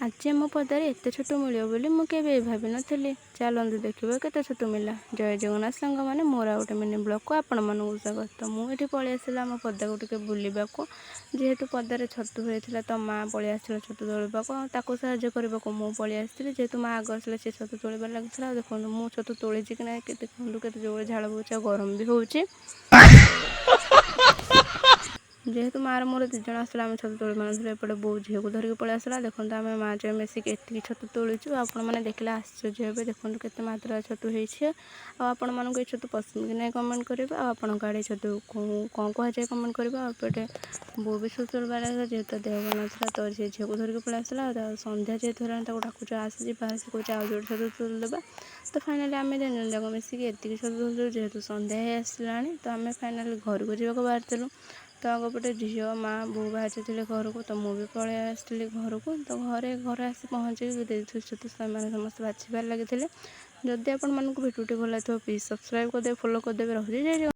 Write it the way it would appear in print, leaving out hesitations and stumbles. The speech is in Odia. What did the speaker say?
ଆଜି ଆମ ପଦାରେ ଏତେ ଛତୁ ମିଳିବ ବୋଲି ମୁଁ କେବେ ବି ଭାବିନଥିଲି। ଚାଲନ୍ତୁ ଦେଖିବା କେତେ ଛତୁ ମିଳିଲା। ଜୟ ଜଗନ୍ନାଥ ସାଙ୍ଗମାନେ, ମୋର ଆଉ ଗୋଟେ ମିନି ବ୍ଲଗ୍କୁ ଆପଣମାନଙ୍କୁ ସ୍ୱାଗତ। ତ ମୁଁ ଏଠି ପଳେଇ ଆସିଲି ଆମ ପଦାକୁ ଟିକେ ବୁଲିବାକୁ। ଯେହେତୁ ପଦାରେ ଛତୁ ହେଇଥିଲା, ତ ମା ପଳେଇ ଆସିଥିଲା ଛତୁ ତୋଳିବାକୁ ଆଉ ତାକୁ ସାହାଯ୍ୟ କରିବାକୁ ମୁଁ ପଳେଇ ଆସିଥିଲି। ଯେହେତୁ ମା ଆଗ ଆସିଲା, ସେ ଛତୁ ତୋଳିବାରେ ଲାଗିଥିଲା। ଆଉ ଦେଖନ୍ତୁ, ମୁଁ ଛତୁ ତୋଳିଛି କି ନାହିଁ, ଦେଖନ୍ତୁ କେତେ ଜୋରରେ ଝାଳ ବୋହୁଛି ଆଉ ଗରମ ବି ହେଉଛି। ଯେହେତୁ ମାଆର ମୋର ଦୁଇ ଜଣ ଆସିଲା, ଆମେ ଛତୁ ତୋଳି ପାରିନଥିଲୁ। ଏପଟେ ବୋଉ ଝିଅକୁ ଧରିକି ପଳେଇ ଆସିଲା। ଦେଖନ୍ତୁ, ଆମେ ମା ଝିଅ ମିଶିକି ଏତିକି ଛତୁ ତୋଳିଛୁ। ଆପଣମାନେ ଦେଖିଲେ ଆଶ୍ଚର୍ଯ୍ୟ ହେବେ। ଦେଖନ୍ତୁ କେତେ ମାତ୍ରାରେ ଛତୁ ହେଇଛି। ଆଉ ଆପଣମାନଙ୍କୁ ଏ ଛତୁ ପସନ୍ଦ କି ନାହିଁ କମେଣ୍ଟ କରିବେ। ଆଉ ଆପଣଙ୍କ ଆଡ଼େ ଛତୁ କ'ଣ କୁହାଯାଏ କମେଣ୍ଟ କରିବେ। ଆଉ ଏପଟେ ବୋଉ ବି ଛତୁ ତୋଳିବାରେ ଲାଗିଲା। ଯେହେତୁ ତା ଦେହ ଭଲ ନଥିଲା, ତ ସେ ଝିଅକୁ ଧରିକି ପଳେଇ ଆସିଲା। ଆଉ ସନ୍ଧ୍ୟା ଯେହେତୁ ହେଲାଣି, ତାକୁ ଡାକୁଛୁ ଆସ ଯିବା। ସେ କହୁଛି ଆଉ ଯୋଡ଼େ ଛତୁ ତୋଳିଦେବା। ତ ଫାଇନାଲି ଆମେ ତିନି ଜଣ ଯାକ ମିଶିକି ଏତିକି ଛତୁ ତୋଳିଛୁ। ଯେହେତୁ ସନ୍ଧ୍ୟା ହେଇ ଆସିଲାଣି, ତ ଆମେ ଫାଇନାଲି ଘରକୁ ଯିବାକୁ ବାହାରିଥିଲୁ। ତ ଆଗ ପଟେ ଝିଅ, ମା, ବୋଉ ବାହାରିଥିଲେ ଘରକୁ, ତ ମୁଁ ବି ପଳେଇ ଆସିଥିଲି ଘରକୁ। ତ ଘରେ ଆସି ପହଞ୍ଚିକି ଦେଇଥିଲି ଛତୁ, ସେମାନେ ସମସ୍ତେ ବାଛିବାରେ ଲାଗିଥିଲେ। ଯଦି ଆପଣମାନଙ୍କୁ ଭିଡ଼ିଓଟି ଭଲ ଲାଗିଥିବ, ପ୍ଲିଜ୍ ସବସ୍କ୍ରାଇବ୍ କରିଦେବେ, ଫଲୋ କରିଦେବେ। ରହୁଛି, ଜୟ ଜଗନ୍ନାଥ।